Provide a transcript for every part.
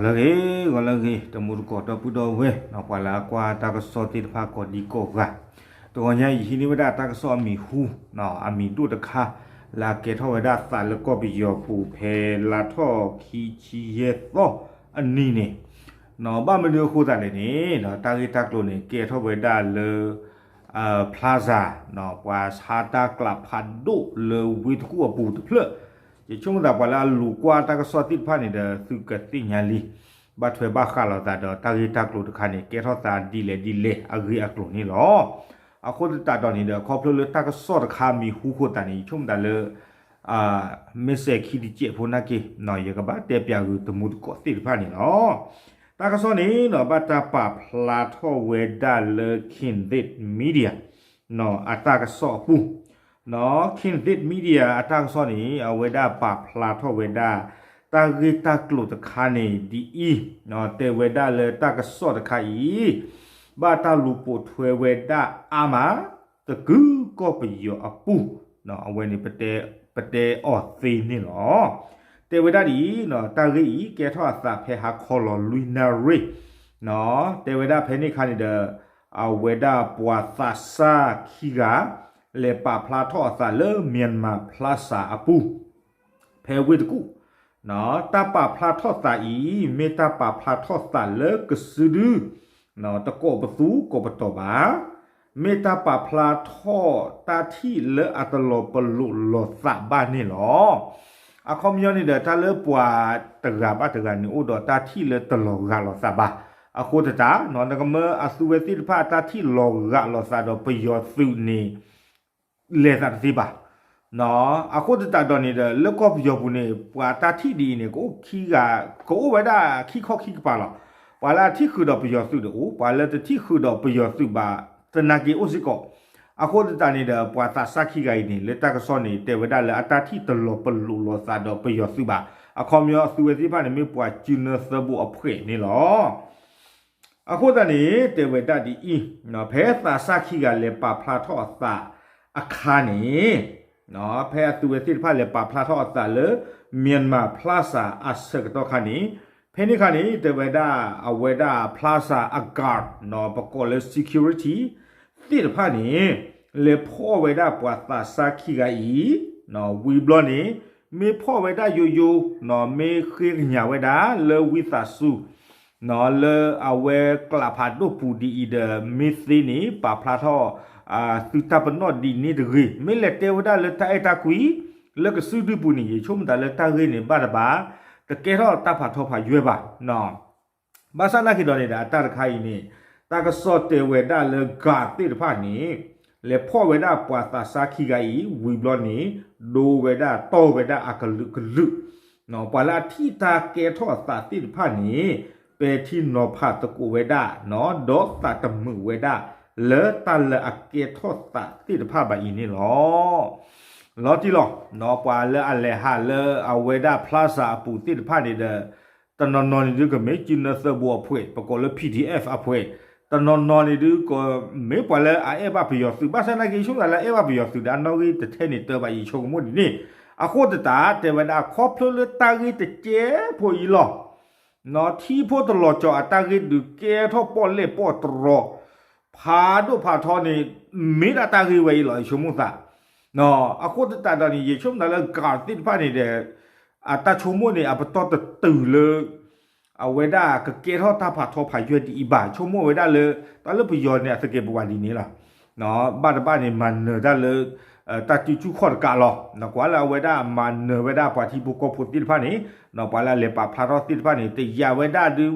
ဂီၤလၢအဂ့ၤ, ဂီၤလၢအဂ့ၤ တမူတကိးဒီပုၢ်ဒီဝဲၢ် ပှၤလၢအကွၢ်တၢ်ကစီၣ်သ့ၣ်တဖၣ်ကိးဒံကိးဂၤ, တဂီၤညါအံၤ ယဟံးန့ၢ်ဝဲဒၣ်တၢ်ကစီၣ်အမံၤဟူ, အမံၤဒိၣ်တခါ လၢအကဲထီၣ်ဝဲဒၣ်သးလၢကီၢ်ပယီၤပူၤ ဖဲလါထီၣ်ခံဆံယဲၢ်သီအနံၤန့ၣ်, ဘၣ်မနုၤအဃိသတးလဲၣ်န့ၣ် တၢ်ဂ့ၢ်တၢ်ကျိၤန့ၣ် ကဲထီၣ်ဝဲဒၣ်လၢ Plaza ပှၤဆါတၢ်ကျးဖးဒိၣ်လၢဝ့ၢ်တကူၣ်အပူၤတဖျၢၣ်, ယဆိကမိၣ်သးပှၤလၢအလူၤကွၢ်တၢ်ကစီၣ်သ့ၣ်တဖၣ်န့ၣ်ဒီး သုကသ့ၣ်ညါလံ, ဘၣ်ထွဲဘၣ်ဃးလိာ်သးဒီးတၢ်ဂ့ၢ်တၢ်ကျိၤတခါန့ၣ် ကဲထီၣ်သးဒ်လဲၣ်ဒ်လဲၣ်အဂ့ၢ်အကျိၤန့ၣ်လီၤ. အဃိသတးဒီးန့ၣ်ဒီး ခီဖျိလၢတၢ်ကစီၣ်တခါမံၤဟူဃိသတးန့ၣ် ယဆိကမိၣ်သးလၢ မ့ၢ်စဲၤခံတစဲးဖိနာ်က့ၤ ယကဘၣ်တဲပၠးဂုာ်တမူတကိးသ့ၣ်တဖၣ်န့ၣ်လီၤ. တၢ်ကစီၣ်န့ၣ် ဘၣ်တၢ်ပာ်ဖျါထီၣ်ဝဲဒၣ်လၢ Kindit Media အတၢ်ကစီၣ်အပူၤ, Kindit Media အတၢ်ကစီၣ်န့ၣ် အဝဲဒၣ်ပာ်ဖျါထီၣ်ဝဲဒၣ် တၢ်ဂ့ၢ်တၢ်ကျိၤတခါန့ၣ်ဒ်အံၤ, တဲဝဲဒၣ်လၢတၢ်ကစီၣ်တခါအံၤ ဘၣ်တၢ်လူၤပိာ်ထွဲဝဲဒၣ်အါမး သကုၤကီၢ်ပယီၤအပူၤ, အဝဲန့ၣ် ပတဲအီၤသ့န့ၣ်လီၤ. တဲဝဲဒၣ်ဒ်အံၤ, တၢ်ဂ့ၢ်အံၤ ကဲထီၣ်အသးဖဲဟါခီလီၤလွံၢ်နၣ်ရံၣ်, တဲဝဲဒၣ်ဖဲန့ၣ်အခါန့ၣ်ဒီး အဝဲဒၣ်ပှၤသးစၢ်ခံဂၤ လဲၤပာ်ဖျါထီၣ်အသးလၢ Myanmar Plaza အပူၤ ဖဲဝ့ၢ်တကူၣ်, တၢ်ပာ်ဖျါထီၣ်သးအံၤ မ့ၢ်တၢ်ပာ်ဖျါထီၣ်သးလၢကစုဒု, တကိးပသူကိးပတီၤဘၣ်, မ့ၢ်တၢ်ပာ်ဖျါထီၣ်တၢ်ထံၣ်လၢအတလီၤပလိာ်လိာ်သးဘၣ်န့ၣ်လီၤ. အခီပညီန့ၣ်ဒီး တၢ်လၢပှၤတဂၤဘၣ်တဂၤန့ၣ် အိၣ်ဒီးတၢ်ထံၣ်လၢတလီၤဂာ်လိာ်သးဘၣ်. အဃိသတး နကမၢအသုဝဲသ့ၣ်တဖၣ်အတၢ်ထံၣ်လီၤဂာ်လိာ်သးဒီးပယီၤသုးန့ၣ် လဲၤသးတသ့ဘၣ်. အဃိသတးဒီးန့ၣ်ဒီး လၢကီၢ်ပယီၤပူၤန့ၣ် ပှၤတၢ်ထံၣ်ဒ်အံၤန့ၣ် ကအိၣ်ခံဂၤ, ကအိၣ်ဝဲဒၣ်ခံခီခံကပၤလီၤ. ပှၤလၢအထံၣ်ဃုာ်ဒီးပယီၤသုးဒီးအိၣ်, ပှၤလၢတထံၣ်ဃုာ်ဒီးပယီၤသုးဘၣ် သနာ်က့အိၣ်စ့ၢ်ကီး. အဃိသတးန့ၣ်ဒီး ပှၤသးစၢ်ခံဂၤအံၤန့ၣ် လၢတၢ်ကစီၣ်န့ၣ် တဲဝဲဒၣ်လၢအတၢ်ထံၣ်တလီၤပလိာ်လိာ်သးဒီးပယီၤသုးဘၣ်. အခီပညီအသုဝဲသ့ၣ်တဖၣ်န့ၣ် မ့ၢ်ပှၤစုနၢသၢဘိအဖှဲးန့ၣ်လီၤ. အဃိသတးန့ၣ် တဲဝဲဒၣ်ဒ်အံၤ, ဖဲသးစၢ်ခံဂၤလဲၤပာ်ဖျါထီၣ်အသးအခါန့ၣ်, ဖဲအသုဝဲသ့ၣ်တဖၣ်လဲၤပာ်ဖျါထီၣ်အသးလၢ Myanmar Plaza အဆၢကတီၢ်ခါန့ၣ်, ဖဲန့ၣ်ခါန့ၣ် တဲဝဲဒၣ်အဝဲဒၣ် Plaza အ guard ပကိးလၢ security သ့ၣ်တဖၣ်န့ၣ် လဲၤဖီၣ်ဝဲဒၣ်ပှၤသးစၢ်ခံဂၤအံၤ, ဝံၤဘျီန့ၣ် မ့ၢ်ဖီၣ်ဝဲဒၣ်ယိယိ, မ့ၢ်ဃ့ကညးဝဲဒၣ်လၢဝံသးစူၤ လၢအဝဲကျးဖးဒိၣ်ပူၤဒ်အံၤဒီး မ့ၢ်သ့န့ၣ် ပာ်ဖျါထီၣ် သုတၢ်ပနီၣ်ဒ်န့ၣ်တဂ့ၤ, မ့ၢ်လဲၤတဲဝဲဒၣ်လၢတၢ်အဲၣ်တၢ်ကွံ လၢကစုဒုပူၤန့ၣ် ယဆိကမိၣ်သးလၢတၢ်ဂ့ၢ်န့ၣ်ဘၣ်တဘၣ်, တကဲထီၣ်တၢ်ဖးထီဖးယွဲၢ်ဘၣ်. ဘၣ်ဆၣ်နာ်က့ၤဒီးန့ၣ်ဒီး အတၢ်တခါအံၤန့ၣ် တၢ်ကစီၣ်တဲဝဲဒၣ်လၢ guard သ့ၣ်တဖၣ်န့ၣ် လဲၤဖီၣ်ဝဲဒၣ်ပှၤသးစၢ်ခံဂၤအံၤ ဝံၤဘျီန့ၣ် ဒိဝဲဒၣ်တီၢ်ဝဲဒၣ်အကလုာ်ကလုာ်, ပှၤလၢအထံၣ်တၢ်ကဲထီၣ်အသးသ့ၣ်တဖၣ်န့ၣ် ပဲာ်ထံနီၤဖးသကိးဝဲဒၣ် ဒီးသးတမုာ်ဝဲဒၣ် လၢတၢ်လၢအကဲထီၣ်သးသ့ၣ်တဖၣ်ဘၣ်အံၤန့ၣ်လီၤ. လီၤတံၢ်လီၤ, ပှၤလၢအလဲၤဟးလၢအဝဲဒၣ် Plaza အပူၤသ့ၣ်တဖၣ်န့ၣ်ဒီး တနီၤနီၤန့ၣ်ဒုးကမ့ၢ်စုနၢသၢဘိအဖှဲး ပကိးလၢ P D F အဖှဲး, တနီၤနီၤန့ၣ်ဒုးကမ့ၢ်ပှၤလၢအအဲၣ်ဘၣ်ပယီၤသုး, ဘၣ်ဆၣ်နာ်က့ၤ ယဆိကမိၣ်သးလၢအအဲၣ်ဘၣ်ပယီၤသုးဒီး အနီၣ်ဂံၢ်တထဲန့ၣ်တၢဘၣ် ယဆိကမိၣ်ဒ်န့ၣ်, အဃိသတး တဲဝဲဒၣ်ခီဖျိလၢတၢ်ဂ့ၢ်တကဲဖိအံၤလီၤ. ထံဖိတလီၤကီၤအတၢ်ဂ့ၢ်ဒုးကဲထီၣ်ပီၣ်လဲၣ်ပီၣ်တရီ ဖးဒိၣ်ဖးထီန့ၣ် မ့ၢ်ဒၣ်တၢ်ဂ့ၢ်ဝဲအံၤလီၤ ယဆိကမိၣ်သး. အဃိသတးဒီးန့ၣ် ယဆိကမိၣ်သးလၢ guard သ့ၣ်တဖၣ်န့ၣ်ဒီး အတၢ်ဆိကမိၣ်န့ၣ် အပတီၢ်တတုၤလၢ အဝဲဒၣ်ကကဲထီၣ်တၢ်ဖးထီဖးယွဲၢ်ဒ်အံၤဘၣ်, ဆိကမိၣ်ဝဲဒၣ်လၢ တၢ်လၢပယီၤန့ၣ် အသကဲးပဝးဒ်န့ၣ်လီၤ. ဘၣ်တဘၣ်န့ၣ် မၤနၢၤတၢ်လၢ တၢ်စုဆူၣ်ခီၣ်တကးလီၤ. ကွၢ်လၢအဝဲဒၣ်မၤနၢၤဝဲဒၣ်ပှၤထံဖိကီၢ်ဖိသ့ၣ်တဖၣ်န့ၣ်, ပှၤလၢအလဲၤပာ်ဖျါထီၣ်သ့ၣ်တဖၣ်န့ၣ် တယာ်ဝဲဒၣ်ဒုး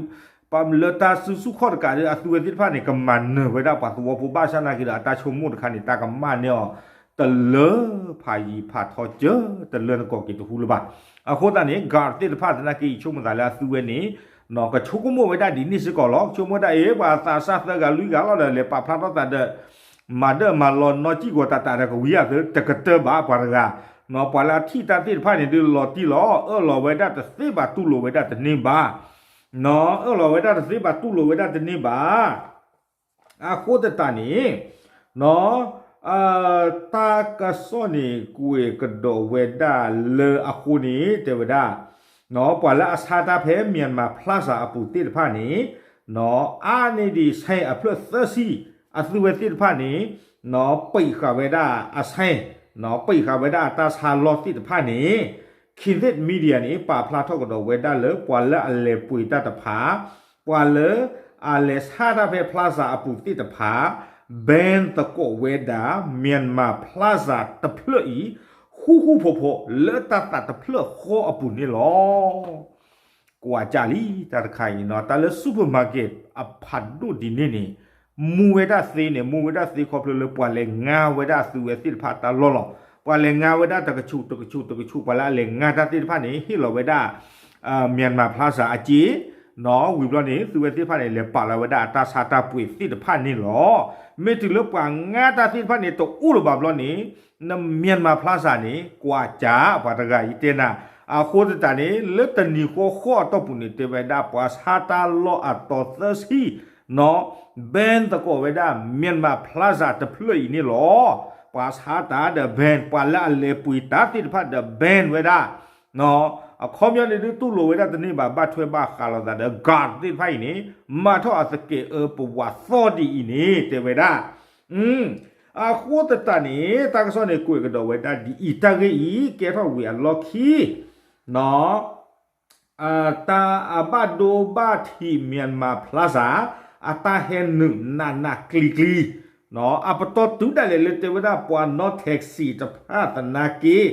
လၢတၢ်စုဆူၣ်ခီၣ်တကးဒီး အသုဝဲသ့ၣ်တဖၣ်န့ၣ် ကမၤနၢၤဝဲဒၣ်ပှၤသဝီဖိ ဘၣ်ဆၣ်နာ်က့ၤဒီး အတၢ်ဆိကမိၣ်တခါန့ၣ် တၢ်ကမၣ်န့ၢ်အီၤ တလၢဖးယံၤဖးထီကၢ တလၢနကိးက့ၤတဟူလၢၤဘၣ်. အဃိသတးန့ၣ် guard သ့ၣ်တဖၣ်သနာ်က့ၤ ယဆိကမိၣ်သးလၢအသုဝဲန့ၣ် ကဆိကမိၣ်ဝဲဒၣ်ဒ်န့ၣ်စ့ၢ်ကီးလီၤ. ကဆိကမိၣ်ဝဲဒၣ်အ့ ပှၤသးစၢ်သၢဂၤလွံၢ်ဂၤလီၤဒီး လဲၤပာ်ဖျါထီၣ်သးဒီး မၤဒၢမၤလီၤနီၢ်ကံၣ်ဂီၤတးတးဒီး ကဝံၤအသးတကတၢၢ်ဘၣ်ပှၤတဂၤ, ပှၤလၢအထံၣ်တၢ်သ့ၣ်တဖၣ်န့ၣ်ဒုးလီၤတံၢ်လီၤ, အၢၣ်လီၤဝဲဒၣ်တသ့ဘၣ်တူၢ်လိာ်ဝဲဒၣ်တန့ၢ်ဘၣ် အၢၣ်လီၤဝဲဒၣ်တသ့ဘၣ်တူၢ်လိာ်ဝဲဒၣ်တန့ၢ်ဘၣ်. အဃိသတးန့ၣ် တၢ်ကစီၣ်န့ၣ် ကွဲးကဒီးဝဲဒၣ်လၢအဃိန့ၣ် တဲဝဲဒၣ် ပှၤလၢအဆါတၢ်ဖဲ Myanmar Plaza အပူၤသ့ၣ်တဖၣ်န့ၣ် အါန့ၢ်ဒံး ဆိုင် အဖျၢၣ်သၢဆံ အသုဝဲသ့ၣ်တဖၣ်န့ၣ် ပိတ်ဃာ်ဝဲဒၣ် ဆိုင် ပိတ်ဃာ်ဝဲဒၣ်အတၢ်ဆါလီၢ်သ့ၣ်တဖၣ်န့ၣ် Kindit Media န့ၣ် ပာ်ဖျါထီၣ်ကဒီးဝဲဒၣ်လၢ ပှၤလၢအလဲၤပှ့ၤတၢ်တဖၣ် ပှၤလၢအလဲၤဆါတၢ်ဖဲ Plaza အပူၤသ့ၣ်တဖၣ် ban သကိးဝဲဒၣ် Myanmar Plaza တဖျၢၣ်အံၤ ဃူဃူဖိးဖိး လၢတၢ်သးတဖျၢၣ်ဃီအပူၤန့ၣ်လီၤ. ကွၢ်ကၢ်လံ တၢ်တခါအံၤနီၤ တၢ်လၢ supermarket အဖးဒိၣ်ဒ်န့ၣ်န့ၣ် မူဝဲဒၣ်သ့န့ၣ် မူဝဲဒၣ်သ့ခီဖျိလၢပှၤလဲၤငါဝဲဒၣ်သုဝဲသ့ၣ်တဖၣ်တၢ်လီၢ်လီၤ. ပှၤလဲၤငါဝဲဒၣ်တကဆူးတကဆူးတကဆူး ပှၤလၢအလဲၤငါတၢ်သ့ၣ်တဖၣ်န့ၣ် ဟ့ၣ်လီၤဝဲဒၣ် Myanmar Plaza အစ့ ဝံၤဘျီန့ၣ် သုဝဲသ့ၣ်တဖၣ်န့ၣ် လဲၤပာ်လီၤဝဲဒၣ်အတၢ်ဆါတၢ်ပှ့ၤသ့ၣ်တဖၣ်န့ၣ်လီၤ. မ့ၢ်တုၤလၢပှၤငါတၢ်သ့ၣ်တဖၣ်န့ၣ် တအိၣ်လၢၤဘၣ်ဘျီန့ၣ် န Myanmar Plaza န့ၣ် ကွၢ်ကၢ် ပှၤတဂၤအံၤတဲနၤ အဃိသတးန့ၣ် လၢတနံၤဃီဃီအတီၢ်ပူၤန့ၣ် တဲဝဲဒၣ် ပှၤဆါတၢ်လီၢ်အတီၤသၢဆံ နီၤ ban သကိးဝဲဒၣ် Myanmar Plaza တဖျၢၣ်အံၤန့ၣ်လီၤ. ပှၤဆါတၢ်ဒီး ban ပှၤလၢအလဲၤပှ့ၤတၢ်သ့ၣ်တဖၣ်ဒီး ban ဝဲဒၣ် အခီပညီန့ၣ်ဒုး တူၢ်လိာ်ဝဲဒၣ်တန့ၢ်ဘၣ် ဘၣ်ထွဲဘၣ်ဃးလိာ်သးဒီး guard သ့ၣ်တဖၣ်အံၤန့ၣ် မၤထီၣ်အသကဲးအၢပဝးသီဒ်အံၤန့ၣ် တဲဝဲဒၣ် အဃိသတးန့ၣ် တၢ်ကစီၣ်န့ၣ် ကွဲးကဒီးဝဲဒၣ်ဒ်အံၤ တၢ်ဂ့ၢ်အံၤ ကဲထီၣ်ဝံၤအလီၢ်ခံ နီၤ တၢ်အဘၣ်ဒိဘၣ်ထံး Myanmar Plaza အတၢ်ဟဲနုာ်နးနးကျံၤကျံၤ အပတီၢ်တုၤဒၣ်လဲာ်လၢတဲဝဲဒၣ် ပှၤနီၣ် taxi တဖၣ်သနာ်က့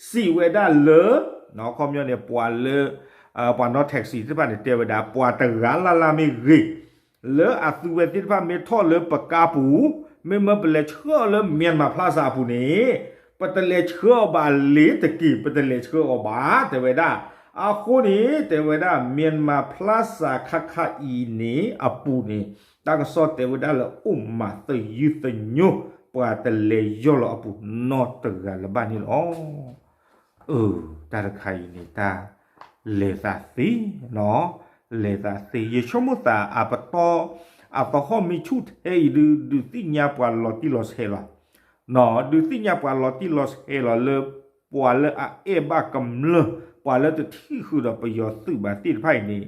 စံးဝဲဒၣ်လၢ အခီပညီန့ၣ် ပှၤလၢ ပှၤနီၣ် taxi သ့ၣ်တဖၣ်န့ၣ် တဲဝဲဒၣ် ပှၤတဂၤလၢ်လၢ်မ့ၢ်ဂ့ၤ လၢအသုဝဲသ့ၣ်တဖၣ်မ့ၢ်ထီၣ်လၢပကါပူၤ မ့မ့ၢ်ပလဲၤဆှၢအီၤလၢ Myanmar Plaza အပူၤန့ၣ် ပတလဲၤဆှၢအီၤဘၣ်လ့ၤတက့ၤ ပတလဲၤဆှၢအီၤဘၣ် တဲဝဲဒၣ်. အဃိန့ၣ် တဲဝဲဒၣ် Myanmar Plaza ခါခါအံၤန့ၣ် အပူၤန့ၣ် တၢ်ကစီၣ်တဲဝဲဒၣ်လၢအိၣ်မးသယုၢ်သညိ ပှၤတလဲၤယီၢ်လီၤအပူၤနီတဂၤလၢၤဘၣ်န့ၣ်လီၤ. အၢ တၢ်တခါအံၤန့ၣ် တၢ်လဲၤသးသ့ လဲၤသးသ့ ယဆိကမိၣ်သးအပတီၢ် အသဟီၣ်မ့ၢ်ဆူၣ်ထဲအံၤဒုး ဒုးသ့ၣ်ညါပှၤလီၤတံၢ်လီၤဆဲးလီၤ. ဒုးသ့ၣ်ညါပှၤလီၤတံၢ်လီၤဆဲးလီၤလၢ ပှၤလၢအအဲၣ်ဘၣ်ကမျၢၢ် ပှၤလၢတထံၣ်ဃုာ်ဒီးပယီၤသုးဘၣ်သ့ၣ်တဖၣ်အံၤန့ၣ်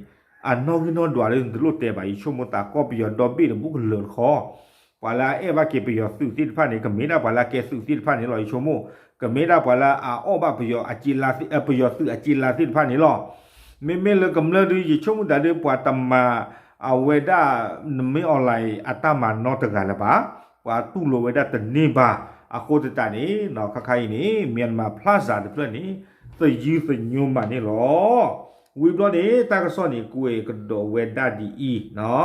အနီၣ်ဂံၢ်နီၣ်ဒွးလၢနတလိၣ်တဲဘၣ် ယဆိကမိၣ်သးကီၢ်ပယီၤဒီဘ့ၣ်တဘူၣ်ကလၢၤတခီ ပှၤလၢအအဲၣ်ဘၣ်က့ၤပယီၤသုးသ့ၣ်တဖၣ်န့ၣ် ကမ့ၢ်ဒၣ်ပှၤလၢအကဲသုးသ့ၣ်တဖၣ်န့ၣ်လီၤ ယဆိကမိၣ် ကမ့ၢ်ဒၣ်ပှၤလၢအအီၣ်ဘၣ်ပယီၤအက့လါ ပယီၤသုးအက့လါသ့ၣ်တဖၣ်န့ၣ်လီၤ. မ့မ့ၢ်လၢကမျၢၢ်ဒုး ယဆိကမိၣ်တၢ်ဒုး ပှၤတမၤအဝဲဒၣ် နမ့ၢ် online အတၢ်မၤနီတဂၤလၢၤဘၣ်. ပှၤတူၢ်လိာ်ဝဲဒၣ်တန့ၢ်ဘၣ်. အဃိသတးန့ၣ် ခါခါအံၤန့ၣ် Myanmar Plaza တဖျၢၣ်န့ၣ် သယုၢ်သညိမးန့ၣ်လီၤ. ဝံၤဘျီန့ၣ် တၢ်ကစီၣ်န့ၣ် ကွဲးကဒီးဝဲဒၣ်ဒ်အံၤ,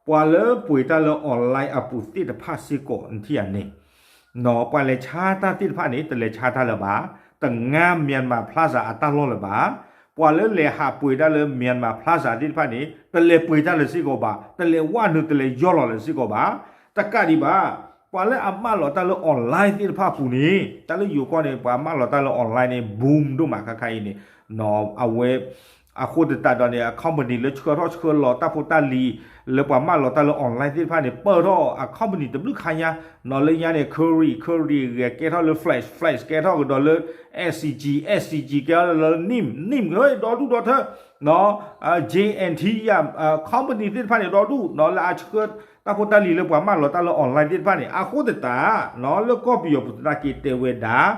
ပှၤလၢပှ့ၤတၢ်လၢ online အပူၤသ့ၣ်တဖၣ်စ့ၢ်ကီး နထံၣ်ဧါန့ၣ် ပှၤလဲၤဆါတၢ်သ့ၣ်တဖၣ်န့ၣ် တလဲၤဆါတၢ်လၢၤဘၣ်, တငါ Myanmar Plaza အတၢ်လီၢ်လၢၤဘၣ်. ပှၤလၢလဲၤဟးပှ့ၤတၢ်လၢ Myanmar Plaza သ့ၣ်တဖၣ်န့ၣ် တလဲၤပှ့ၤတၢ်လၢၤစ့ၢ်ကီးဘၣ်, တလဲၤဝဲနုာ် တလဲၤယီၢ်လီၤလၢၤစ့ၢ်ကီးဘၣ်. တကးဒံးဘၣ် ပှၤလၢအမၢလီၤတၢ်လၢ online သ့ၣ်တဖၣ်အပူၤန့ၣ် တၢ်လၢယိၤကီၢ်န့ၣ် ပှၤမၢလီၤတၢ်လၢ online န့ၣ် boom ဒိၣ်မးခါခါအံၤန့ၣ် အဝဲ အဃိသတးဒီးန့ၣ် အ company လၢဆှၢထီၣ်ဆှၢလီၤတၢ်ဖိတၢ်လံၤ လၢပှၤမၢလီၤတၢ်လၢ online သ့ၣ်တဖၣ်န့ၣ် ပၢၢ်ထီၣ်အ company တဘျုးခါညါ, နီၢ်လၢညါန့ၣ် Curry Curry ဂဲၤ ကဲထီၣ်လၢ Flash Flash ကဲထီၣ်ကဒီးလၢ SCG SCG ကဲထီၣ်လၢ Nim Nim ဒီဒူၣ်ဒီထၢ J&T ယ company သ့ၣ်တဖၣ်န့ၣ် ဒီဒူၣ် လၢအဆှၢတၢ်ဖိတၢ်လံၤလၢပှၤမၢလီၤတၢ်လၢ online သ့ၣ်တဖၣ်န့ၣ် အဃိသတး လၢကီၢ်ပယီၤပူၤသနာ်က့တဲဝဲဒၣ်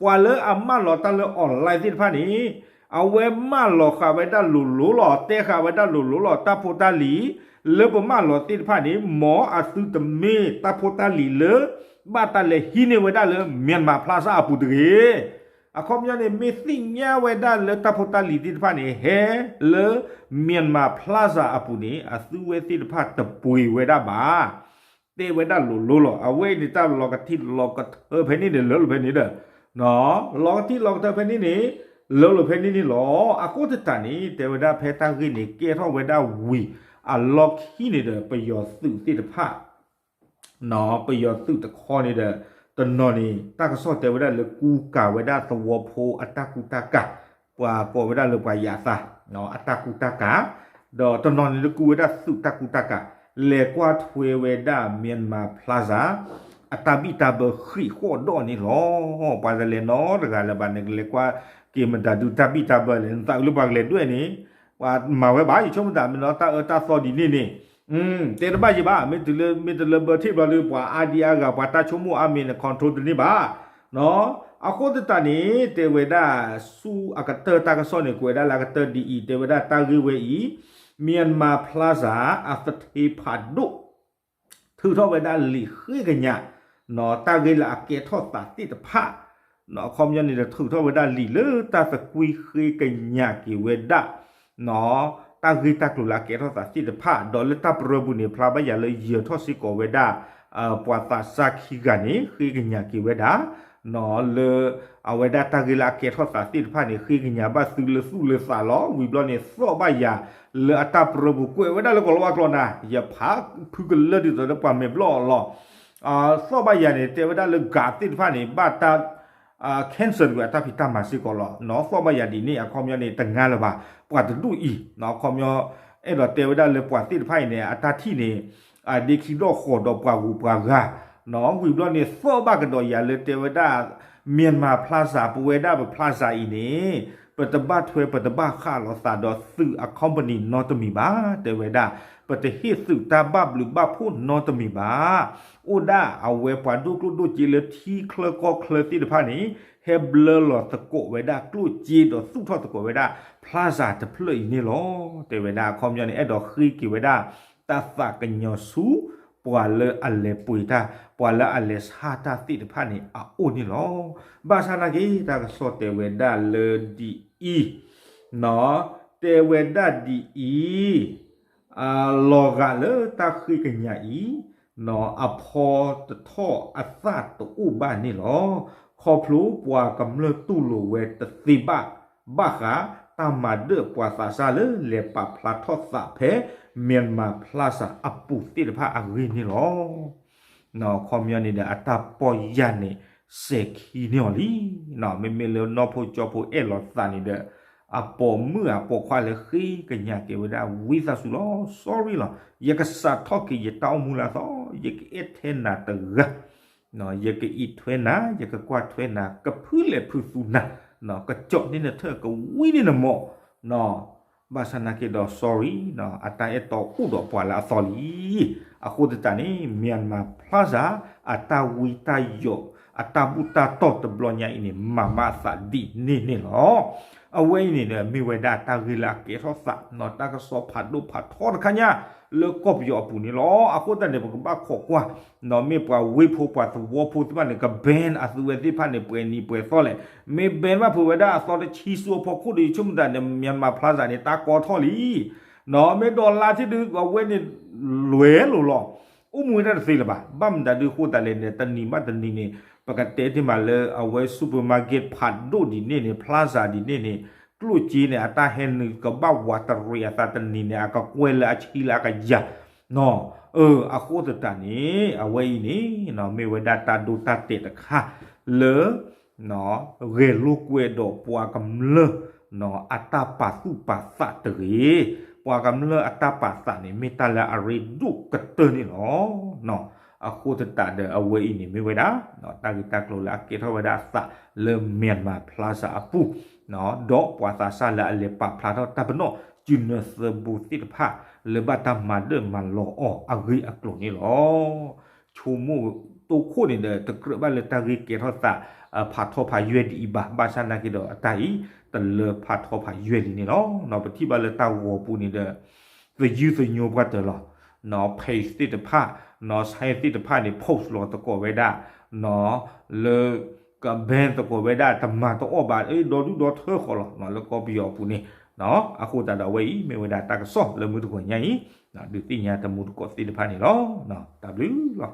ပှၤလၢအမၢလီၤတၢ်လၢ online သ့ၣ်တဖၣ်န့ၣ် အဝဲမၢလီၤဃာ်ဝဲဒၣ်လိၤလိၤလီၤ, တဲဃာ်ဝဲဒၣ်လိၤလိၤလီၤ, တၢ်ဖိတၢ်လံၤ လၢပမၢလီၤသ့ၣ်တဖၣ်န့ၣ် မ်အသုတမ့ၢ်တၢ်ဖိတၢ်လံၤလၢ ဘၣ်တၢ်လဲၤဟံးန့ၢ်ဝဲဒၣ်လၢ Myanmar Plaza အပူၤတဂ့ၤ. အခီပညီန့ၣ် မ့ၢ်သ့ၣ်ညါဝဲဒၣ်လၢတၢ်ဖိတၢ်လံၤသ့ၣ်တဖၣ်န့ၣ် ဟဲလၢ Myanmar Plaza အပူၤန့ၣ် အသုဝဲသ့ၣ်တဖၣ်တပှ့ၤဝဲဒၣ်ဘၣ်. တဲဝဲဒၣ်လိၤလိၤလီၤ. အဝဲအံၤန့ၣ် တၢ်လီၤကထံၣ်လီၤကထၢဖဲန့ၣ်န့ၣ် လၢလိၤဖဲန့ၣ်ဒီး လီၤကထံၣ်လီၤကထၢဖဲန့ၣ်န့ၣ် လၢလိၤဖဲန့ၣ်န့ၣ်လီၤ. အဃိသတးန့ၣ် တဲဝဲဒၣ်ဖဲတၢ်ဂ့ၢ်န့ၣ် ကဲထီၣ်ဝဲဒၣ်ဝံၤ အလီၢ်ခံန့ၣ်ဒီး ပယီၤသုးသ့ၣ်တဖၣ် ပယီၤသုးတခီန့ၣ်ဒီး တနီၤန့ၣ် တၢ်ကစီၣ်တဲဝဲဒၣ်လၢကူကၤဝဲဒၣ်သဝီဖိအတၢ်ကူတၢ်ကၤ, ပှၤကိးဝဲဒၣ်လၢပှၤယၤသး အတၢ်ကူတၢ်ကၤ, ဒီးတနီၤန့ၣ်လၢကူဝဲဒၣ်သုးတၢ်ကူတၢ်ကၤ, လဲၤကွၢ်ထွဲဝဲဒၣ် Myanmar Plaza အတၢ်ဘံၣ်တၢ်ဘၢဃံးဃီၣ်ဒီးန့ၣ်လီၤ. ပှၤတလဲၤနီတဂၤလၢၤဘၣ်န့ၣ် ကလဲၤကွၢ် က့ၤမတၤဒုးတၢ်ဘံၣ်တၢ်ဘၢလဲၣ် နသးအုးလၢပှၤကလဲၤဒွဲၣ်န့ၣ် ပှၤမၤဝဲဘၣ် ယဆိကမိၣ်သးမ့ၢ်နီၤ တၢ်အၢတၢ်သီဒ်န့ၣ်န့ၣ် တဲတဘၣ်ယံၤဘၣ် မ့ၢ်တုၤလၢ မ့ၢ်တလၢဘၢထံၣ်ဘျီဒီး ပှၤအါဒံအါဂၤ ပှၤတၢ်ဆိကမိၣ်အါမံၤန့ၣ် control တန့ၢ်ဘၣ် အဃိသတးန့ၣ် တဲဝဲဒၣ် ဆူအကတၢၢ်တၢ်ကစီၣ်န့ၣ် ကွဲးဒၣ်လၢအကတၢၢ်ဒ်အံၤ တဲဝဲဒၣ်တၢ်ဂ့ၢ်ဝဲအံၤ Myanmar Plaza အသထ့ဖးဒိၣ် ထုးထီၣ်ဝဲဒၣ်လံာ်ဃ့ကညး တၢ်ဂ့ၢ်လၢအကဲထီၣ်သးသ့ၣ်တဖၣ် အခီပညီန့ၣ်ဒီး ထုးထီၣ်ဝဲဒၣ်လံာ်လၢတၢ်သကွံဃ့ကညးက့ၤဝဲဒၣ် တၢ်ဂ့ၢ်တၢ်ကျိၤလၢအကဲထီၣ်သးသ့ၣ်တဖၣ် ဒီးလၢတၢ်ပရၢပူၤန့ၣ် ဖျါဘၣ်ယၤလၢယၢၤထီၣ်စ့ၢ်ကီးဝဲဒၣ် ပှၤသးစၢ်ခံဂၤန့ၣ် ဃ့ကညးက့ၤဝဲဒၣ် လၢ အဝဲဒၣ်တၢ်ဂ့ၢ်လၢအကဲထီၣ်သးသ့ၣ်တဖၣ်န့ၣ် ဃ့ကညးဘၣ်သုလၢသူၣ်လၢသးလီၤ. ဝံၤဘျီန့ၣ် သီၣ်ဘၣ်ယၤလၢအတၢ်ပရၢပူၤ ကွဲးဝဲဒၣ်လၢကီၤလၤဝါကျိာ်နၤ ယဖးဖုကလၢဒ်သိးလၢပှၤမဲာ်ဘျီၣ်အီၤလီၤ. သီၣ်ဘၣ်ယၤန့ၣ် တဲဝဲဒၣ်လၢ guard သ့ၣ်တဖၣ်န့ၣ် ဘၣ်တၢ် cancel ဝဲအတၢ်ဖံးတၢ်မၤစ့ၢ်ကီးလီၤ. သီၣ်ဘၣ်ယၤဒ်န့ၣ် အခီပညီန့ၣ် တငါလၢၤဘၣ် ပှၤတဒူၣ်အံၤ အခီပညီ အဲၣ်ဒိးတဲဝဲဒၣ်လၢပှၤသ့ၣ်တဖၣ်အံၤန့ၣ် အတၢ်ထံၣ်န့ၣ် ဒ့ခံဒီၣ်ဃီၤဒီးပှၤဂုၤပှၤဂၤ ဝံၤဘျီန့ၣ် သီၣ်ဘၣ်ကဒီးယၤလၢတဲဝဲဒၣ် Myanmar Plaza ပဝဲဒၣ်ပ Plaza အံၤန့ၣ် ပတဘၣ်ထွဲပတဘၣ်ဃးလိာ်သးဒီးသုးအ company နီတမံၤဘၣ် တဲဝဲဒၣ် ပတဟ့ၣ်သုးတၢ်ဘၣ်ဘျုးဘၣ်ဖှိၣ်နီတမံၤဘၣ် အိၣ်ဒၣ်အဝဲပှၤဒိၣ်ကျိၣ်ဒိၣ်စ့လၢထံချၢကီၢ်ချၢသ့ၣ်တဖၣ်န့ၣ် ဟဲဘျၢလီၤသကိးဝဲဒၣ်ကျိၣ်စ့ဒီးသူၣ်ထီၣ်သကိးဝဲဒၣ် Plaza တဖျၢၣ်အံၤန့ၣ်လီၤ. တဲဝဲဒၣ်အခီပညီန့ၣ် အဲၣ်ဒိးဃ့က့ၤဝဲဒၣ် တၢ်သးကညီၤဆူ ပှၤလၢအလဲၤပှ့ၤတၢ် ပှၤလၢအလဲၤဆါတၢ်သ့ၣ်တဖၣ်န့ၣ် အအိၣ်န့ၣ်လီၤ. ဘၣ်ဆၣ်နာ်က့ တၢ်ကစီၣ်တဲဝဲဒၣ်လၢဒ်အံၤ တဲဝဲဒၣ်ဒ်အံၤ လီၤဂာ်လၢတၢ်ဃ့ကညးအံၤ အဖီတထီၣ်အသၣ်တအိၣ်ဘၣ်န့ၣ်လီၤ. ခီဖျိပှၤကမျၢၢ်တူၢ်လိာ်ဝဲတသ့ဘၣ် ဘၣ်ဃးတၢ်မၤဒၢၣ်ပှၤသးစၢ်လၢလဲၤပာ်ဖျါထီၣ်သးဖဲ Myanmar Plaza အပူၤသ့ၣ်တဖၣ်အဂ့ၢ်န့ၣ်လီၤ. အခီပညီန့ၣ်ဒီး အတၢ်ပီၢ်ယၢ်န့ၣ် စဲၤခံန့ၢ်အီၤလံ. မ့မ့ၢ်လၢနီၢ်ဖိကၠီဖိအဲၣ်လီၤသးန့ၣ်ဒီး အပိာ်မုၣ်အပိာ်ခွါလၢဃ့ကညးက့ၤဝဲဒၣ် ဝံသးစူၤလီၤ sorry လီၤ. ယကစးထီၣ်က့ၤယတၢ်အိၣ်မူလၢအသီ ယကအဲၣ်ထဲနၤတဂၤ ယကအံးထွဲနၤ ယကကွၢ်ထွဲနၤ ကဖုလဲၤဖုသူနၤ ကကၠီၣ်န့ၢ်နထၢၣ် ကဝံန့ၢ်နမိၢ် ဘၣ်ဆၣ်နာ်က့ဒီး sorry အတၢ်အဲၣ်တီအိၣ်ဒီးပှၤလၢအသီလံ. အဃိသတးန့ၣ် Myanmar Plaza အတၢ်ဝံတၢ်ယိး အတၢ်ဘူၣ်တၢ်တီၢ်တဘျီညါအံၤန့ၣ် မၤမးအသးဒ်န့ၣ်န့ၣ်လီၤ. အဝဲအံၤန့ၣ်ဒီး မ့ၢ်ဝဲဒၣ်တၢ်ဂ့ၢ်လၢအကဲထီၣ်သး တၢ်ကစီၣ်ဖးဒိၣ်ဖးထီတခါညါ လၢကီၢ်ပယီၤအပူၤန့ၣ်လီၤ. အဃိသတးန့ၣ် ပကဘၣ်ခိးကွၢ် မ့ၢ်ပှၤဝ့ၢ်ဖိပှၤသဝီဖိသ့ၣ်တဖၣ်န့ၣ် က ban အသုဝဲသ့ၣ်တဖၣ်န့ၣ် ပှဲၤနံၤပှဲၤသီလဲၣ်. မ့ၢ် ban ဘၣ်ဖုးဝဲဒၣ်အသီတဆံဆူအဖီခိၣ်ဒီး ယဆိကမိၣ်သးန့ၣ် Myanmar Plaza န့ၣ် တၢ်ကီထီၣ်လံ. မ့ၢ်ဒီးလါထံၣ်ဒုး အဝဲန့ၣ် လွဲလိာ်လီၤ. အိၣ်မူဝဲဒၣ်တသ့လၢၤဘၣ်. ဘၣ်မနုၤဒုးအဃိသတးလဲၣ်န့ၣ် တနံၤဘၣ်တနံၤန့ၣ် ပကတဲတ့ၢ်မးလၢအဝဲ supermarket ဖးဒိၣ်ဒ်န့ၣ်န့ၣ် Plaza ဒ်န့ၣ်န့ၣ် ကျိၣ်စ့န့ၣ် အတၢ်ဟဲနုာ်ကဘၣ်ဝးတရံးအသးတနံၤန့ၣ် အကကွဲၢ်လၢအဆံလၢအကယၤ အဃိသတးန့ၣ် အဝဲအံၤန့ၣ် မ့ၢ်ဝဲဒၣ်တၢ်ဒိတၢ်တဲာ်တခါလၢ ဂဲၤလိာ်ကွဲဒီးပှၤကမျၢၢ် အတၢ်ပာ်သူၣ်ပာ်သးတဂ့ၤ. ပှၤကမျၢၢ်အတၢ်ပာ်သးန့ၣ် မ့ၢ်တၢ်လၢအရ့ဒိၣ်ကတၢၢ်န့ၣ်လီၤ. အဃိသတးဒီးအဝဲအံၤန့ၣ်မ့ၢ်ဝဲဒၣ် တၢ်ဂ့ၢ်တၢ်ကျိၤလၢအကဲထီၣ်ဝဲဒၣ်အသးလၢ Myanmar Plaza အပူၤ ဒီးပှၤသးစၢ်လၢအလဲၤပာ်ဖျါထီၣ်တၢ်ပနီၣ် စုနၢသၢဘိသ့ၣ်တဖၣ် လၢဘၣ်တၢ်မၤဒၢၣ်မၤလီၤအီၤအဂ့ၢ်အကျိၤန့ၣ်လီၤ. ဆိကမိၣ်တိခိၣ်န့ၣ်ဒီး တကြၢးဘၣ်လၢတၢ်ဂ့ၢ်ကဲထီၣ်သး ဖးထီဖးယွဲၢ်ဒ်အံၤဘၣ်. ဘၣ်ဆၣ်နာ်က့ဒီးအတၢ်အံၤ တလၢဖးထီဖးယွဲၢ်လံန့ၣ်လီၤ. ပထံၣ်ဘၣ်လၢတၢ်ဂီၤပူၤန့ၣ်ဒီး သယုၢ်သညိပှၤတၢၢ်လီၤ. page သ့ၣ်တဖၣ် site သ့ၣ်တဖၣ်န့ၣ် post လီၤသကိးဝဲဒၣ် လၢ က ban သကိးဝဲဒၣ် တမၤတအီၣ်ဘၣ် ဒီဒူၣ်ဒီထၢဃီလီၤ လၢကီၢ်ပယီၤအပူၤန့ၣ်. အဃိသတးဒီးအဝဲအံၤ မ့ၢ်ဝဲဒၣ်တၢ်ကစီၣ်လၢမုၢ်တဂီၤညါအံၤ ဒုးသ့ၣ်ညါတမူတကိးသ့ၣ်တဖၣ်န့ၣ်လီၤ. တၢ်ဘျုးလီၤ.